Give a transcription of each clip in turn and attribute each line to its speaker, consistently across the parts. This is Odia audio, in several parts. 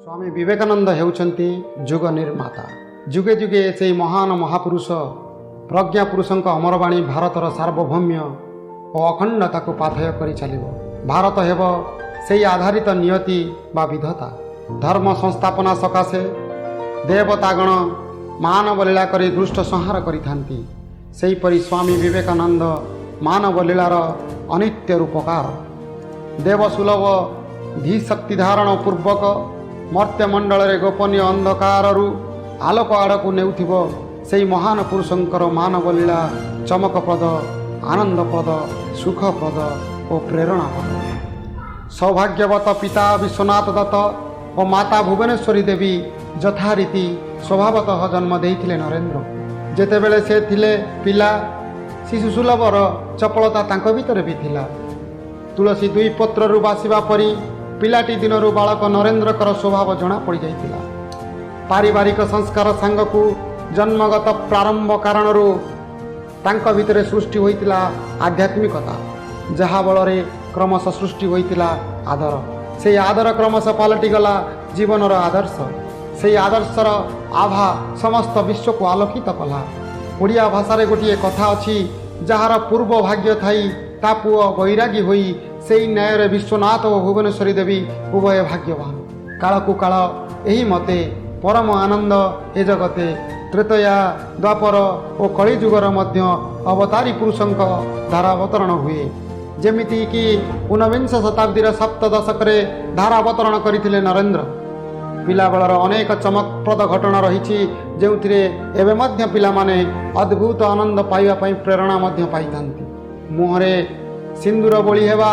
Speaker 1: ସ୍ୱାମୀ ବିବେକାନନ୍ଦ ହେଉଛନ୍ତି ଯୁଗ ନିର୍ମାତା। ଯୁଗେ ଯୁଗେ ସେଇ ମହାନ ମହାପୁରୁଷ ପ୍ରଜ୍ଞା ପୁରୁଷଙ୍କ ଅମରବାଣୀ ଭାରତର ସାର୍ବଭୌମ୍ୟ ଓ ଅଖଣ୍ଡତାକୁ ପାଥେୟ କରି ଚାଲିବ। ଭାରତ ହେବ ସେଇ ଆଧାରିତ ନିୟତି ବା ବିଧତା। ଧର୍ମ ସଂସ୍ଥାପନା ସକାଶେ ଦେବତାଗଣ ମାନବ ଲୀଳା କରି ଦୁଷ୍ଟ ସଂହାର କରିଥାନ୍ତି। ସେହିପରି ସ୍ୱାମୀ ବିବେକାନନ୍ଦ ମାନବ ଲୀଳାର ଅନିତ୍ୟ ରୂପକାର। ଦେବସୁଲଭ ଧୀଶକ୍ତି ଧାରଣ ପୂର୍ବକ ମର୍ତ୍ତ୍ୟମଣ୍ଡଳରେ ଗୋପନୀୟ ଅନ୍ଧକାରରୁ ଆଲୋକ ଆଡ଼କୁ ନେଉଥିବ ସେଇ ମହାନ ପୁରୁଷଙ୍କର ମାନବ ଲୀଳା ଚମକପ୍ରଦ, ଆନନ୍ଦପ୍ରଦ, ସୁଖପ୍ରଦ ଓ ପ୍ରେରଣାପ୍ରଦ। ସୌଭାଗ୍ୟବତ ପିତା ବିଶ୍ୱନାଥ ଦତ୍ତ ଓ ମାତା ଭୁବନେଶ୍ୱରୀ ଦେବୀ ଯଥାରୀତି ସ୍ୱଭାବତଃ ଜନ୍ମ ଦେଇଥିଲେ ନରେନ୍ଦ୍ର। ଯେତେବେଳେ ସେ ଥିଲେ ପିଲା, ଶିଶୁ ସୁଲଭର ଚପଳତା ତାଙ୍କ ଭିତରେ ବି ଥିଲା। ତୁଳସୀ ଦୁଇ ପତ୍ରରୁ ବାସିବା ପରି ପିଲାଟି ଦିନରୁ ବାଳକ ନରେନ୍ଦ୍ରଙ୍କର ସ୍ୱଭାବ ଜଣା ପଡ଼ିଯାଇଥିଲା। ପାରିବାରିକ ସଂସ୍କାର ସାଙ୍ଗକୁ ଜନ୍ମଗତ ପ୍ରାରମ୍ଭ କାରଣରୁ ତାଙ୍କ ଭିତରେ ସୃଷ୍ଟି ହୋଇଥିଲା ଆଧ୍ୟାତ୍ମିକତା, ଯାହା ବଳରେ କ୍ରମଶଃ ସୃଷ୍ଟି ହୋଇଥିଲା ଆଦର। ସେଇ ଆଦର କ୍ରମଶଃ ପାଲଟିଗଲା ଜୀବନର ଆଦର୍ଶ। ସେଇ ଆଦର୍ଶର ଆଭା ସମସ୍ତ ବିଶ୍ୱକୁ ଆଲୋକିତ କଲା। ଓଡ଼ିଆ ଭାଷାରେ ଗୋଟିଏ କଥା ଅଛି, ଯାହାର ପୂର୍ବ ଭାଗ୍ୟ ଥାଇ ତା ପୁଅ ବୈରାଗୀ ହୋଇ। ସେଇ ନ୍ୟାୟରେ ବିଶ୍ୱନାଥ ଓ ଭୁବନେଶ୍ୱରୀ ଦେବୀ ଉଭୟ ଭାଗ୍ୟବାନ। କାଳକୁ କାଳ ଏହି ମତେ ପରମ ଆନନ୍ଦ ଏ ଜଗତେ ତ୍ରେତୟା, ଦ୍ୱାପର ଓ କଳିଯୁଗର ମଧ୍ୟ ଅବତାରୀ ପୁରୁଷଙ୍କ ଧାରାବତରଣ ହୁଏ। ଯେମିତିକି ଊନବିଂଶ ଶତାବ୍ଦୀର ସପ୍ତ ଦଶକରେ ଧାରାବତରଣ କରିଥିଲେ ନରେନ୍ଦ୍ର। ପିଲାବେଳର ଅନେକ ଚମକପ୍ରଦ ଘଟଣା ରହିଛି, ଯେଉଁଥିରେ ଏବେ ମଧ୍ୟ ପିଲାମାନେ ଅଦ୍ଭୁତ ଆନନ୍ଦ ପାଇବା ପାଇଁ ପ୍ରେରଣା ମଧ୍ୟ ପାଇଥାନ୍ତି। ମୁହଁରେ ସିନ୍ଦୁର ବୋଳି ହେବା,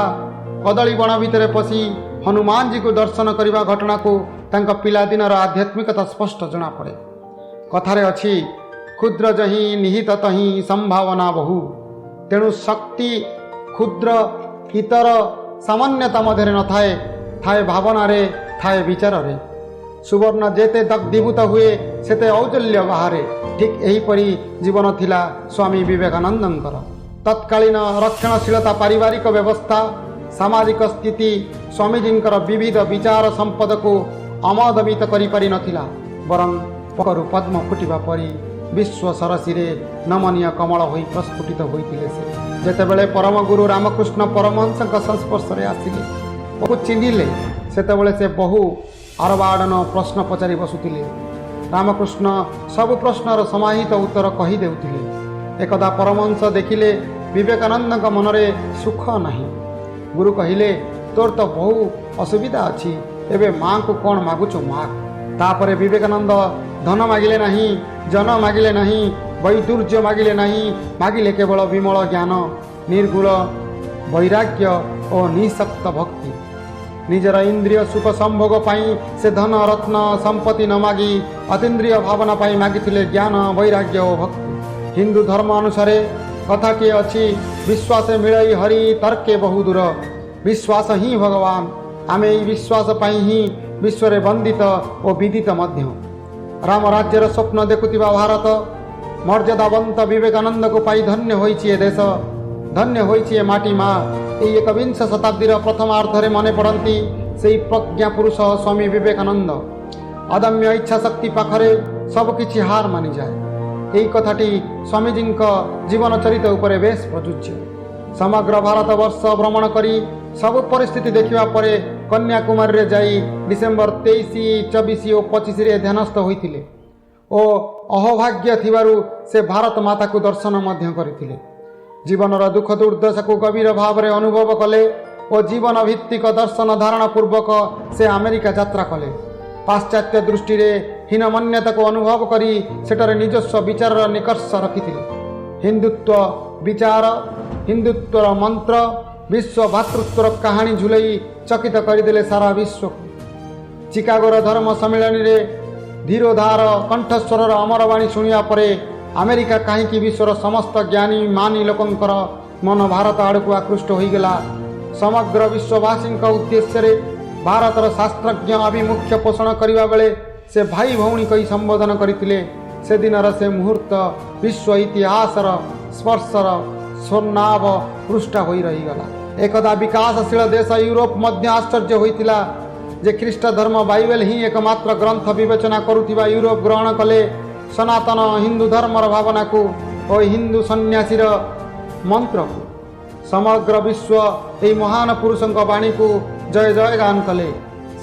Speaker 1: କଦଳୀ ବଣ ଭିତରେ ପଶି ହନୁମାନଜୀକୁ ଦର୍ଶନ କରିବା ଘଟଣାକୁ ତାଙ୍କ ପିଲାଦିନର ଆଧ୍ୟାତ୍ମିକତା ସ୍ପଷ୍ଟ ଜଣାପଡ଼େ। କଥାରେ ଅଛି, କ୍ଷୁଦ୍ର ଯହିଁ ନିହିତ ତହିଁ ସମ୍ଭାବନା ବହୁ। ତେଣୁ ଶକ୍ତି କ୍ଷୁଦ୍ର, ଇତର, ସାମାନ୍ୟତା ମଧ୍ୟରେ ନଥାଏ, ଥାଏ ଭାବନାରେ, ଥାଏ ବିଚାରରେ। ସୁବର୍ଣ୍ଣ ଯେତେ ଦଗ୍ଧୀଭୂତ ହୁଏ, ସେତେ ଔଜ୍ଜ୍ୱଲ୍ୟ ବାହାରେ। ଠିକ୍ ଏହିପରି ଜୀବନ ଥିଲା ସ୍ୱାମୀ ବିବେକାନନ୍ଦଙ୍କର। ତତ୍କାଳୀନ ରକ୍ଷଣଶୀଳତା, ପାରିବାରିକ ବ୍ୟବସ୍ଥା, ସାମାଜିକ ସ୍ଥିତି ସ୍ୱାମୀଜୀଙ୍କର ବିବିଧ ବିଚାର ସମ୍ପଦକୁ ଅମଦମିତ କରିପାରି ନଥିଲା। ବରଂ ପଙ୍କରୁ ପଦ୍ମ ଫୁଟିବା ପରି ବିଶ୍ୱ ସରସିରେ ନମନୀୟ କମଳ ହୋଇ ପ୍ରସ୍ଫୁଟିତ ହୋଇଥିଲେ ସେ। ଯେତେବେଳେ ପରମ ଗୁରୁ ରାମକୃଷ୍ଣ ପରମହଂସଙ୍କ ସଂସ୍ପର୍ଶରେ ଆସିଲେ ଓ ଚିହ୍ନିଲେ, ସେତେବେଳେ ସେ ବହୁ ଆରବାଡ଼ନ ପ୍ରଶ୍ନ ପଚାରି ବସୁଥିଲେ। ରାମକୃଷ୍ଣ ସବୁ ପ୍ରଶ୍ନର ସମାହିତ ଉତ୍ତର କହିଦେଉଥିଲେ। ଏକଦା ପରମହଂସ ଦେଖିଲେ, ବିବେକାନନ୍ଦଙ୍କ ମନରେ ସୁଖ ନାହିଁ। ଗୁରୁ କହିଲେ, ତୋର ତ ବହୁ ଅସୁବିଧା ଅଛି, ଏବେ ମାଆଙ୍କୁ କ'ଣ ମାଗୁଛୁ ମାଗ। ତାପରେ ବିବେକାନନ୍ଦ ଧନ ମାଗିଲେ ନାହିଁ, ଜନ ମାଗିଲେ ନାହିଁ, ବୈଦୁର୍ଯ୍ୟ ମାଗିଲେ ନାହିଁ। ମାଗିଲେ କେବଳ ବିମଳ ଜ୍ଞାନ, ନିର୍ଗୁଣ ବୈରାଗ୍ୟ ଓ ନିଃଶକ୍ତ ଭକ୍ତି। ନିଜର ଇନ୍ଦ୍ରିୟ ସୁଖ ସମ୍ଭୋଗ ପାଇଁ ସେ ଧନ, ରତ୍ନ, ସମ୍ପତ୍ତି ନ ମାଗି ଅତୀନ୍ଦ୍ରିୟ ଭାବନା ପାଇଁ ମାଗିଥିଲେ ଜ୍ଞାନ, ବୈରାଗ୍ୟ ଓ ଭକ୍ତି। ହିନ୍ଦୁ ଧର୍ମ ଅନୁସାରେ କଥାଟିଏ ଅଛି, ବିଶ୍ୱାସେ ମିଳଇ ହରି ତର୍କେ ବହୁ ଦୂର। ବିଶ୍ୱାସ ହିଁ ଭଗବାନ। ଆମେ ଏହି ବିଶ୍ୱାସ ପାଇଁ ହିଁ ବିଶ୍ୱରେ ବନ୍ଦିତ ଓ ବିଦିତ ମଧ୍ୟ। ରାମ ରାଜ୍ୟର ସ୍ୱପ୍ନ ଦେଖୁଥିବା ଭାରତ ମର୍ଯ୍ୟାଦାବନ୍ତ ବିବେକାନନ୍ଦକୁ ପାଇ ଧନ୍ୟ ହୋଇଛି ଏ ଦେଶ, ଧନ୍ୟ ହୋଇଛି ଏ ମାଟି ମା। ଏହି ଏକବିଂଶ ଶତାବ୍ଦୀର ପ୍ରଥମାର୍ଦ୍ଧରେ ମନେ ପଡ଼ନ୍ତି ସେଇ ପ୍ରଜ୍ଞା ପୁରୁଷ ସ୍ୱାମୀ ବିବେକାନନ୍ଦ। ଅଦମ୍ୟ ଇଚ୍ଛା ଶକ୍ତି ପାଖରେ ସବୁକିଛି ହାର ମାନିଯାଏ। ଏହି କଥାଟି ସ୍ୱାମୀଜୀଙ୍କ ଜୀବନ ଚରିତ ଉପରେ ବେଶ ପ୍ରଯୁଜ୍ୟ। ସମଗ୍ର ଭାରତବର୍ଷ ଭ୍ରମଣ କରି ସବୁ ପରିସ୍ଥିତି ଦେଖିବା ପରେ କନ୍ୟାକୁମାରୀରେ ଯାଇ ଡିସେମ୍ବର 23, 24 ଓ 25ରେ ଧ୍ୟାନସ୍ଥ ହୋଇଥିଲେ ଓ ଅହୋଭାଗ୍ୟ ଥିବାରୁ ସେ ଭାରତ ମାତାକୁ ଦର୍ଶନ ମଧ୍ୟ କରିଥିଲେ। ଜୀବନର ଦୁଃଖ ଦୁର୍ଦ୍ଦଶାକୁ ଗଭୀର ଭାବରେ ଅନୁଭବ କଲେ ଓ ଜୀବନ ଭିତ୍ତିକ ଦର୍ଶନ ଧାରଣା ପୂର୍ବକ ସେ ଆମେରିକା ଯାତ୍ରା କଲେ। ପାଶ୍ଚାତ୍ୟ ଦୃଷ୍ଟିରେ ହୀନମନ୍ୟତାକୁ ଅନୁଭବ କରି ସେଠାରେ ନିଜସ୍ୱ ବିଚାରର ନିକର୍ଷ ରଖିଥିଲେ। ହିନ୍ଦୁତ୍ୱ ବିଚାର, ହିନ୍ଦୁତ୍ୱର ମନ୍ତ୍ର, ବିଶ୍ୱ ଭ୍ରାତୃତ୍ୱର କାହାଣୀ ଝୁଲେଇ ଚକିତ କରିଦେଲେ ସାରା ବିଶ୍ୱକୁ। ଚିକାଗୋର ଧର୍ମ ସମ୍ମିଳନୀରେ ଧୀରୋଦାର କଣ୍ଠସ୍ୱରର ଅମରବାଣୀ ଶୁଣିବା ପରେ ଆମେରିକା କାହିଁକି, ବିଶ୍ୱର ସମସ୍ତ ଜ୍ଞାନୀ ମାନୀ ଲୋକଙ୍କର ମନ ଭାରତ ଆଡ଼କୁ ଆକୃଷ୍ଟ ହୋଇଗଲା। ସମଗ୍ର ବିଶ୍ୱବାସୀଙ୍କ ଉଦ୍ଦେଶ୍ୟରେ ଭାରତର ଶାସ୍ତ୍ରଜ୍ଞ ଆଭିମୁଖ୍ୟ ପୋଷଣ କରିବା ବେଳେ ସେ ଭାଇ ଭଉଣୀ କହି ସମ୍ବୋଧନ କରିଥିଲେ। ସେଦିନର ସେ ମୁହୂର୍ତ୍ତ ବିଶ୍ୱ ଇତିହାସର ସ୍ପର୍ଶର ସ୍ୱର୍ଣ୍ଣାଭ ପୃଷ୍ଠା ହୋଇ ରହିଗଲା। ଏକଦା ବିକାଶଶୀଳ ଦେଶ ୟୁରୋପ ମଧ୍ୟ ଆଶ୍ଚର୍ଯ୍ୟ ହୋଇଥିଲା। ଯେ ଖ୍ରୀଷ୍ଟ ଧର୍ମ ବାଇବେଲ ହିଁ ଏକମାତ୍ର ଗ୍ରନ୍ଥ ବିବେଚନା କରୁଥିବା ୟୁରୋପ ଗ୍ରହଣ କଲେ ସନାତନ ହିନ୍ଦୁ ଧର୍ମର ଭାବନାକୁ ଓ ହିନ୍ଦୁ ସନ୍ନ୍ୟାସୀର ମନ୍ତ୍ରକୁ। ସମଗ୍ର ବିଶ୍ୱ ଏହି ମହାନ ପୁରୁଷଙ୍କ ବାଣୀକୁ ଜୟ ଜୟ ଗାନ କଲେ।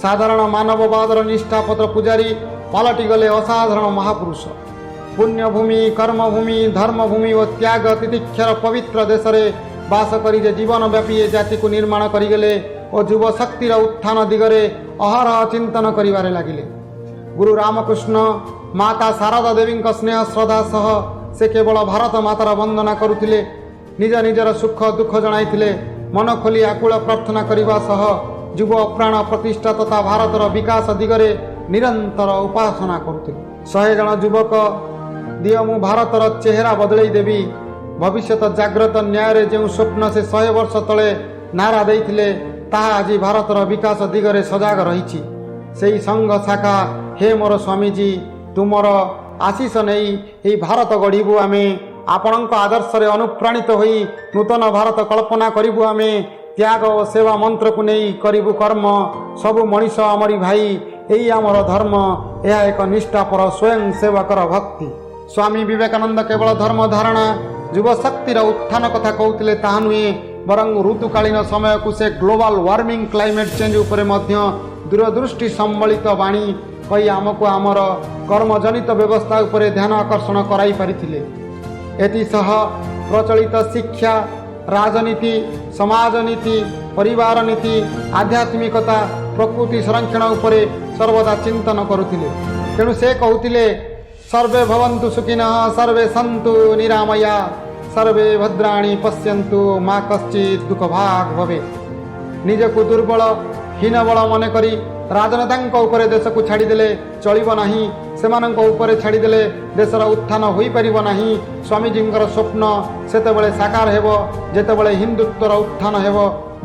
Speaker 1: ସାଧାରଣ ମାନବବାଦର ନିଷ୍ଠାପର ପୂଜାରୀ ପାଲଟିଗଲେ ଅସାଧାରଣ ମହାପୁରୁଷ। ପୁଣ୍ୟଭୂମି, କର୍ମଭୂମି, ଧର୍ମଭୂମି ଓ ତ୍ୟାଗ ତିତିକ୍ଷାର ପବିତ୍ର ଦେଶରେ ବାସ କରି ଯେ ଜୀବନବ୍ୟାପୀ ଏ ଜାତିକୁ ନିର୍ମାଣ କରିଗଲେ ଓ ଯୁବଶକ୍ତିର ଉତ୍ଥାନ ଦିଗରେ ଅହରହ ଚିନ୍ତନ କରିବାରେ ଲାଗିଲେ। ଗୁରୁ ରାମକୃଷ୍ଣ, ମାତା ଶାରଦା ଦେବୀଙ୍କ ସ୍ନେହ ଶ୍ରଦ୍ଧା ସହ ସେ କେବଳ ଭାରତ ମାତାର ବନ୍ଦନା କରୁଥିଲେ। ନିଜ ନିଜର ସୁଖ ଦୁଃଖ ଜଣାଇଥିଲେ। ମନ ଖୋଲି ଆକୁଳ ପ୍ରାର୍ଥନା କରିବା ସହ ଯୁବ ପ୍ରାଣ ପ୍ରତିଷ୍ଠା ତଥା ଭାରତର ବିକାଶ ଦିଗରେ ନିରନ୍ତର ଉପାସନା କରୁଥିଲେ। 100 ଜଣ ଯୁବକ ଦିଅ, ମୁଁ ଭାରତର ଚେହେରା ବଦଳେଇ ଦେବି। ଭବିଷ୍ୟତ ଜାଗ୍ରତ ନ୍ୟାୟରେ ଯେଉଁ ସ୍ୱପ୍ନ ସେ 100 ବର୍ଷ ତଳେ ନାରା ଦେଇଥିଲେ, ତାହା ଆଜି ଭାରତର ବିକାଶ ଦିଗରେ ସଜାଗ ରହିଛି। ସେଇ ସଂଘ ଶାଖା, ହେ ମୋର ସ୍ୱାମୀଜୀ, ତୁମର ଆଶିଷ ନେଇ ଏହି ଭାରତ ଗଢ଼ିବୁ ଆମେ। ଆପଣଙ୍କ ଆଦର୍ଶରେ ଅନୁପ୍ରାଣିତ ହୋଇ ନୂତନ ଭାରତ କଳ୍ପନା କରିବୁ ଆମେ। ତ୍ୟାଗ ଓ ସେବା ମନ୍ତ୍ରକୁ ନେଇ କରିବୁ କର୍ମ। ସବୁ ମଣିଷ ଆମରି ଭାଇ, ଏଇ ଆମର ଧର୍ମ। ଏହା ଏକ ନିଷ୍ଠାପର ସ୍ୱୟଂ ସେବକର ଭକ୍ତି। ସ୍ୱାମୀ ବିବେକାନନ୍ଦ କେବଳ ଧର୍ମ ଧାରଣା, ଯୁବଶକ୍ତିର ଉତ୍ଥାନ କଥା କହୁଥିଲେ ତାହା ନୁହେଁ, ବରଂ ଋତୁକାଳୀନ ସମୟକୁ ସେ ଗ୍ଲୋବାଲ ୱାର୍ମିଂ, କ୍ଲାଇମେଟ୍ ଚେଞ୍ଜ ଉପରେ ମଧ୍ୟ ଦୂରଦୃଷ୍ଟି ସମ୍ବଳିତ ବାଣୀ କହି ଆମକୁ ଆମର କର୍ମଜନିତ ବ୍ୟବସ୍ଥା ଉପରେ ଧ୍ୟାନ ଆକର୍ଷଣ କରାଇ ପାରିଥିଲେ। ଏଥିସହ ପ୍ରଚଳିତ ଶିକ୍ଷା, ରାଜନୀତି, ସମାଜନୀତି, ପରିବାର ନୀତି, ଆଧ୍ୟାତ୍ମିକତା, ପ୍ରକୃତି ସଂରକ୍ଷଣ ଉପରେ ସର୍ବଦା ଚିନ୍ତନ କରୁଥିଲେ। ତେଣୁ ସେ କହୁଥିଲେ, ସର୍ବେ ଭବନ୍ତୁ ସୁଖିନଃ, ସର୍ବେ ସନ୍ତୁ ନିରାମୟା, ସର୍ବେ ଭଦ୍ରାଣି ପଶ୍ୟନ୍ତୁ, ମା କଶ୍ଚିତ୍ ଦୁଃଖ ଭାଗ ଭବେତ୍। ନିଜକୁ ଦୁର୍ବଳ, ହୀନବଳ ମନେକରି ରାଜନେତାଙ୍କ ଉପରେ ଦେଶକୁ ଛାଡ଼ିଦେଲେ ଚଳିବ ନାହିଁ। ସେମାନଙ୍କ ଉପରେ ଛାଡ଼ିଦେଲେ ଦେଶର ଉତ୍ଥାନ ହୋଇପାରିବ ନାହିଁ। ସ୍ୱାମୀଜୀଙ୍କର ସ୍ୱପ୍ନ ସେତେବେଳେ ସାକାର ହେବ, ଯେତେବେଳେ ହିନ୍ଦୁତ୍ୱର ଉତ୍ଥାନ ହେବ।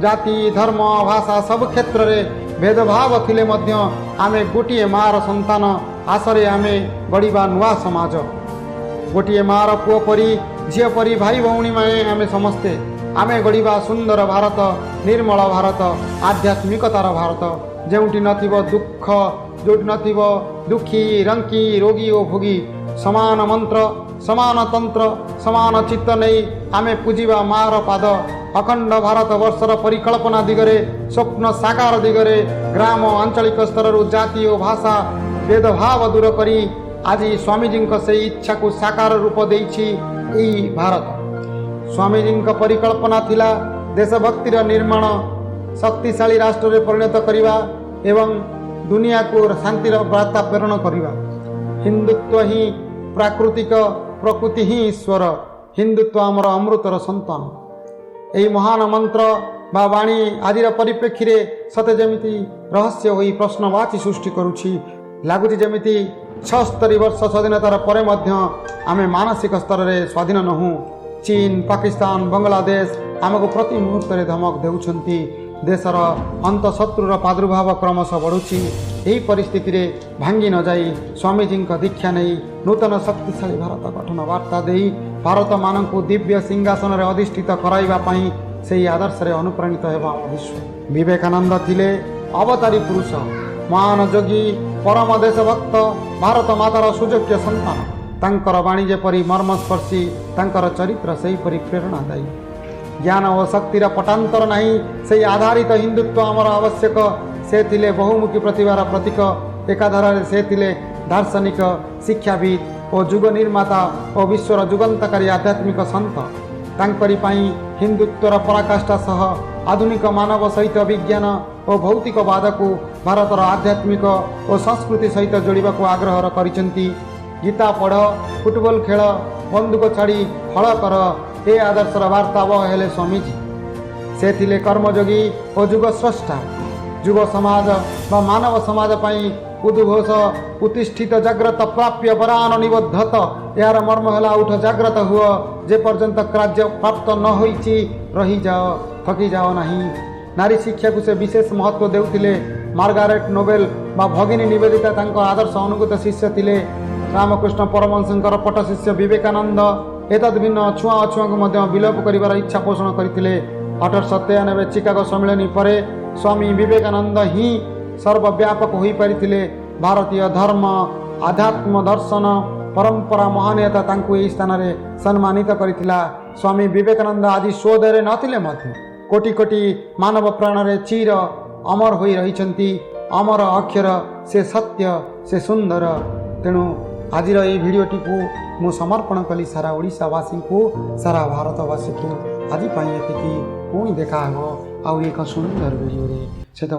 Speaker 1: ଜାତି, ଧର୍ମ, ଭାଷା ସବୁ କ୍ଷେତ୍ରରେ ଭେଦଭାବ ଥିଲେ ମଧ୍ୟ ଆମେ ଗୋଟିଏ ମାଆର ସନ୍ତାନ। ଆସରେ ଆମେ ଗଢ଼ିବା ନୂଆ ସମାଜ। ଗୋଟିଏ ମାଆର ପୁଅ ପରି, ଝିଅ ପରି, ଭାଇ ଭଉଣୀମାନେ ଆମେ ସମସ୍ତେ। ଆମେ ଗଢ଼ିବା ସୁନ୍ଦର ଭାରତ, ନିର୍ମଳ ଭାରତ, ଆଧ୍ୟାତ୍ମିକତାର ଭାରତ, ଯେଉଁଠି ନଥିବ ଦୁଃଖ, ଯେଉଁଠି ନଥିବ ଦୁଃଖୀ, ରଙ୍କି, ରୋଗୀ ଓ ଭୋଗୀ। ସମାନ ମନ୍ତ୍ର, ସମାନ ତନ୍ତ୍ର, ସମାନ ଚିତ୍ତ ନେଇ ଆମେ ପୂଜିବା ମାଆର ପାଦ। ଅଖଣ୍ଡ ଭାରତ ବର୍ଷର ପରିକଳ୍ପନା ଦିଗରେ, ସ୍ୱପ୍ନ ସାକାର ଦିଗରେ ଗ୍ରାମ, ଆଞ୍ଚଳିକ ସ୍ତରରୁ ଜାତି ଓ ଭାଷା ଭେଦଭାବ ଦୂର କରି ଆଜି ସ୍ୱାମୀଜୀଙ୍କ ସେଇ ଇଚ୍ଛାକୁ ସାକାର ରୂପ ଦେଇଛି ଏଇ ଭାରତ। ସ୍ୱାମୀଜୀଙ୍କ ପରିକଳ୍ପନା ଥିଲା ଦେଶଭକ୍ତିର ନିର୍ମାଣ, ଶକ୍ତିଶାଳୀ ରାଷ୍ଟ୍ରରେ ପରିଣତ କରିବା ଏବଂ ଦୁନିଆକୁ ଶାନ୍ତିର ବାର୍ତ୍ତା ପ୍ରେରଣ କରିବା। ହିନ୍ଦୁତ୍ୱ ହିଁ ପ୍ରାକୃତିକ, ପ୍ରକୃତି ହିଁ ଈଶ୍ୱର। ହିନ୍ଦୁତ୍ୱ ଆମର ଅମୃତର ସନ୍ତାନ। ଏହି ମହାନ ମନ୍ତ୍ର ବା ବାଣୀ ଆଜିର ପରିପ୍ରେକ୍ଷୀରେ ସତେ ଯେମିତି ରହସ୍ୟ ହୋଇ ପ୍ରଶ୍ନବାଚୀ ସୃଷ୍ଟି କରୁଛି। ଲାଗୁଛି ଯେମିତି 76 ବର୍ଷ ସ୍ୱାଧୀନତାର ପରେ ମଧ୍ୟ ଆମେ ମାନସିକ ସ୍ତରରେ ସ୍ୱାଧୀନ ନୋହୁଁ। ଚୀନ, ପାକିସ୍ତାନ, ବାଂଲାଦେଶ ଆମକୁ ପ୍ରତି ମୁହୂର୍ତ୍ତରେ ଧମକ ଦେଉଛନ୍ତି। ଦେଶର ଅନ୍ତଃଶତ୍ରୁର ପ୍ରାଦୁର୍ଭାବ କ୍ରମଶଃ ବଢ଼ୁଛି। ଏହି ପରିସ୍ଥିତିରେ ଭାଙ୍ଗି ନଯାଇ ସ୍ୱାମୀଜୀଙ୍କ ଦୀକ୍ଷା ନେଇ ନୂତନ ଶକ୍ତିଶାଳୀ ଭାରତ ଗଠନ ବାର୍ତ୍ତା ଦେଇ ଭାରତମାନଙ୍କୁ ଦିବ୍ୟ ସିଂହାସନରେ ଅଧିଷ୍ଠିତ କରାଇବା ପାଇଁ ସେହି ଆଦର୍ଶରେ ଅନୁପ୍ରାଣିତ ହେବ ଆମ ବିଶ୍ୱ। ବିବେକାନନ୍ଦ ଥିଲେ ଅବତାରୀ ପୁରୁଷ, ମହାନ ଯୋଗୀ, ପରମ ଦେଶଭକ୍ତ, ଭାରତ ମାତାର ସୁଯୋଗ୍ୟ ସନ୍ତାନ। ତାଙ୍କର ବାଣୀ ଯେପରି ମର୍ମସ୍ପର୍ଶୀ, ତାଙ୍କର ଚରିତ୍ର ସେହିପରି ପ୍ରେରଣାଦାୟୀ। ଜ୍ଞାନ ଓ ଶକ୍ତିର ପଟାନ୍ତର ନାହିଁ, ସେହି ଆଧାରିତ ହିନ୍ଦୁତ୍ୱ ଆମର ଆବଶ୍ୟକ। ସେ ଥିଲେ ବହୁମୁଖୀ ପ୍ରତିଭାର ପ୍ରତୀକ। ଏକାଧାରରେ ସେ ଥିଲେ ଦାର୍ଶନିକ, ଶିକ୍ଷାବିତ୍ ଓ ଯୁଗ ନିର୍ମାତା ଓ ବିଶ୍ୱର ଯୁଗାନ୍ତକାରୀ ଆଧ୍ୟାତ୍ମିକ ସନ୍ଥ। ତାଙ୍କରି ପାଇଁ ହିନ୍ଦୁତ୍ୱର ପରାକାଷ୍ଠା ସହ ଆଧୁନିକ ମାନବ ସହିତ ବିଜ୍ଞାନ ଓ ଭୌତିକବାଦକୁ ଭାରତର ଆଧ୍ୟାତ୍ମିକ ଓ ସଂସ୍କୃତି ସହିତ ଯୋଡ଼ିବାକୁ ଆଗ୍ରହ କରିଛନ୍ତି। ଗୀତା ପଢ଼, ଫୁଟବଲ ଖେଳ, ବନ୍ଧୁକ ଛାଡ଼ି ହଳ କର, ଏ ଆଦର୍ଶର ବାର୍ତ୍ତାବହ ହେଲେ ସ୍ୱାମୀଜୀ। ସେ ଥିଲେ କର୍ମଯୋଗୀ ଓ ଯୁଗ ସ୍ରଷ୍ଟା। ଯୁବ ସମାଜ ବା ମାନବ ସମାଜ ପାଇଁ ଉଦ୍ଘୋଷ, ଉତ୍ତିଷ୍ଠତ ଜାଗ୍ରତ ପ୍ରାପ୍ୟ ବରାନ ନିବୋଧତ। ଏହାର ମର୍ମ ହେଲା, ଉଠ, ଜାଗ୍ରତ ହୁଅ, ଯେପର୍ଯ୍ୟନ୍ତ କାର୍ଯ୍ୟ ପ୍ରାପ୍ତ ନ ହୋଇଛି ରହିଯାଅ, ଥକିଯାଅ ନାହିଁ। ନାରୀ ଶିକ୍ଷାକୁ ସେ ବିଶେଷ ମହତ୍ତ୍ୱ ଦେଉଥିଲେ। ମାର୍ଗାରେଟ ନୋବେଲ ବା ଭଗିନୀ ନିବେଦିତା ତାଙ୍କ ଆଦର୍ଶ ଅନୁଗତ ଶିଷ୍ୟ ଥିଲେ। ରାମକୃଷ୍ଣ ପରମହଂସଙ୍କର ପଟ୍ଟ ଶିଷ୍ୟ ବିବେକାନନ୍ଦ ଏତଦ୍ ଭିନ୍ନ ଛୁଆଁ ଅଛୁଆଁକୁ ମଧ୍ୟ ବିଲୋପ କରିବାର ଇଚ୍ଛା ପୋଷଣ କରିଥିଲେ। 1893 ଚିକାଗୋ ସମ୍ମିଳନୀ ପରେ ସ୍ୱାମୀ ବିବେକାନନ୍ଦ ହିଁ ସର୍ବବ୍ୟାପକ ହୋଇପାରିଥିଲେ। ଭାରତୀୟ ଧର୍ମ, ଆଧ୍ୟାତ୍ମ, ଦର୍ଶନ ପରମ୍ପରା ମହାନୀୟତା ତାଙ୍କୁ ଏହି ସ୍ଥାନରେ ସମ୍ମାନିତ କରିଥିଲା। ସ୍ୱାମୀ ବିବେକାନନ୍ଦ ଆଜି ସ୍ୱଦେହରେ ନଥିଲେ ମଧ୍ୟ କୋଟି କୋଟି ମାନବ ପ୍ରାଣରେ ଚିର ଅମର ହୋଇ ରହିଛନ୍ତି। ଅମର ଅକ୍ଷର ସେ, ସତ୍ୟ ସେ, ସୁନ୍ଦର। ତେଣୁ ଆଜିର ଏହି ଭିଡ଼ିଓଟିକୁ ମୁଁ ସମର୍ପଣ କଲି ସାରା ଓଡ଼ିଶାବାସୀଙ୍କୁ, ସାରା ଭାରତବାସୀକୁ। ଆଜି ପାଇଁ ଏତିକି। ପୁଣି ଦେଖା ହେବ ଆଉ ଏକ ସୁନ୍ଦର ଭିଡ଼ିଓରେ। ସେତେବେଳେ